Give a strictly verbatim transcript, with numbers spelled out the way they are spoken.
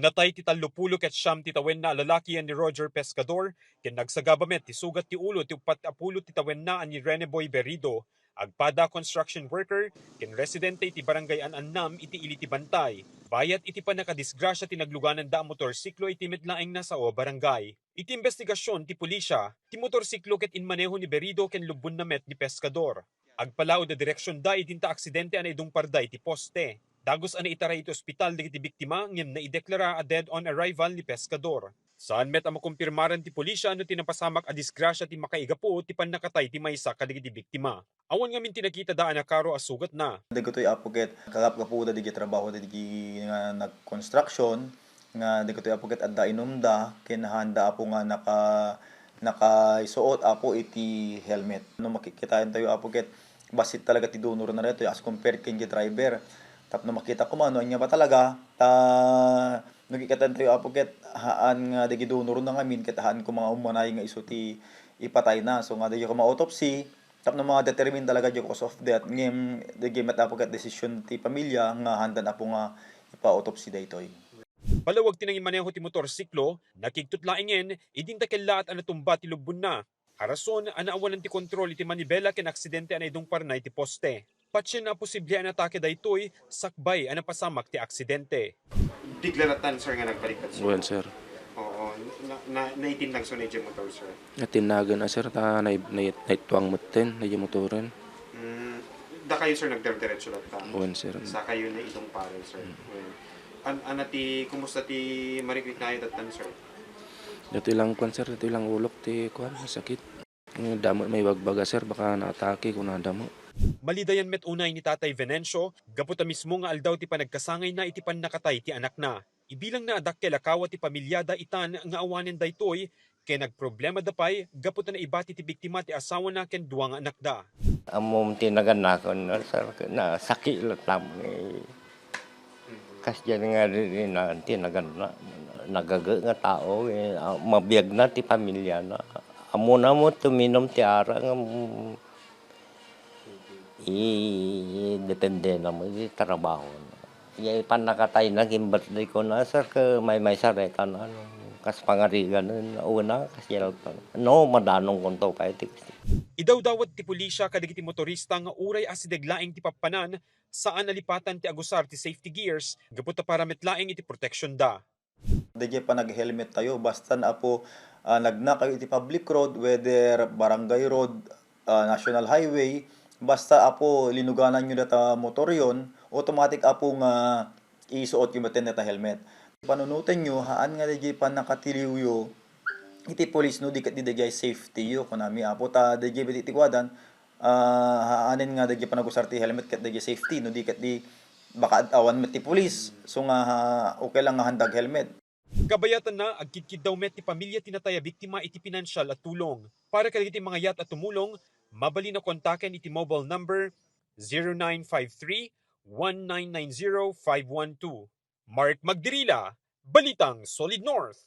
Natay ti tallopulo ket siam ti tawenna a lalaki a ni Roger Pescador, ken nagsagaba met ti sugat ti ulo ti uppat a pulo ti tawenna a ni Rene Boy Berido, agpada construction worker, ken residente iti Barangay An-annam iti ili ti bantay. Bayat iti pannakadisgrasia ti naglugananda a motorsiklo iti met laeng nasao a barangay. Iti imbestigasion ti pulisya, ti motorsiklo ket inmaneho ni Berido ken lubbonna met ni Pescador. Agpalaod a direksionda idinta aksidente a naidungparda iti poste. Dagus a naitaray iti ospital dagiti biktima ngem naideklara a dead on arrival ni Pescador. Saan met a makumpirmaran ti pulisya no ti napasamak a disgrasia ti makaigapu ti pannakatay ti maysa kadagiti biktima. Awan ngamin ti nakitada a nakaro a sugatna. Dagitoy, Apo, ket kagapgapuda dagiti trabaho dagiti nga nag-construction, nga dagitoy, Apo, ket adda inumda, ken haanda, Apo, nga naka-, nakaisuot, Apo, iti helmet. No makikitaentayo, Apo, ket bassit talaga ti donorna daytoy as compared ken ti driver. Tapno makita koma no ania ba talaga, ta no kikitaentayo, Apo, ket haan nga dagiti donorna ngamin, ket haan koma nga ummanay nga isu ti ipatayna. So nga dagiti koma autopsy, tapno ma-determine talaga ti cause of death, ngem dagiti met, Apo, ket desisyon ti pamilya nga haandan, Apo, nga ipa-autopsy daytoy. Palawag ti nangimaneho ti motorsiklo, nakigtot laengen, idinta kellaat a natumba ti lubbonna. A rason a naawanan ti kontrol iti manibela ken aksidente a naidungparna iti poste. Patien a posible a natake daytoy sakbay a napasamak ti aksidente. Bigla lattan, sir, nga nagbaliktad, sir? Wen, sir. Oo. Na, na, naitinnag, sir, na idiay motor, sir? Natinnagen a, sir, ta nai-, nai-, naittuang metten, na idiay motoren. Mm, dakayo, sir, nagderderetso latta? Wen, sir. Sakayo naidungparen, sir? Mm. Wen. An-, ana ti, kumusta ti marikrik nayo dattan, sir? Datoy lang kuan, sir, datoy lang ulok ti kuan, sakit. Damo may bagbaga, sir, baka naatake, kunada mo. Malidayan met unay ni Tatay Venencio, gapu ta mismo nga aldaw ti panagkasangayna iti pannakatay ti anakna. Ibilangna a dakkel a kawa ti pamilyada itan nga awanen daytoy, ken nagproblemada pay gapu ta naibati ti biktima ti asawana ken dua nga anakda. Ammom ti nagannaken, sir, nasaki latam, eh. Kasdiay nga di, di na, ti naganna, nagaga nga tao, eh, ah, mabiagna ti pamilyana. Ammona met uminom ti arak nga, mm, i-, i-, dependena met iti trabahona. Iti pannakatayna, ket birthday ko na, sir, ket maymaysa reta na, ano, kas pangarigan, una, kas yalta. No, madanongkonto pay ti. Idawdawat ti pulisya kadagiti motorista nga uray asideg laeng ti pappanan, saan a lipatan ti agusar ti safety gears gapu ta para met laeng iti proteksionda. Daydiay panag-helmet tayo, basta na, Apo, ah, nagnakayo iti public road, whether barangay road, ah, national highway, basta, Apo, linugananyo data motoryon, automatic, Apo, nga isuotyo metten data helmet. Panunotenyo, haan nga daydiay pannakatiliwyo iti pulis no di ket di daydiay safetyyo, kunami, Apo, ta daydiay iti kuadan, ah, haanen nga dagiti panagusar ti helmet ket dagiti safety, no di ket di baka ad-awan met ti pulis. So nga, ah, okay lang nga handag helmet. Kabayatanna, agkidkiddaw met ti pamilya ti natay a biktima iti pinansial a tulong. Para kadagiti mangayat a tumulong, mabalin a kontaken iti mobile number zero nine five three, one nine nine zero, five one two. Mark Magdirila, Balitang Solid North.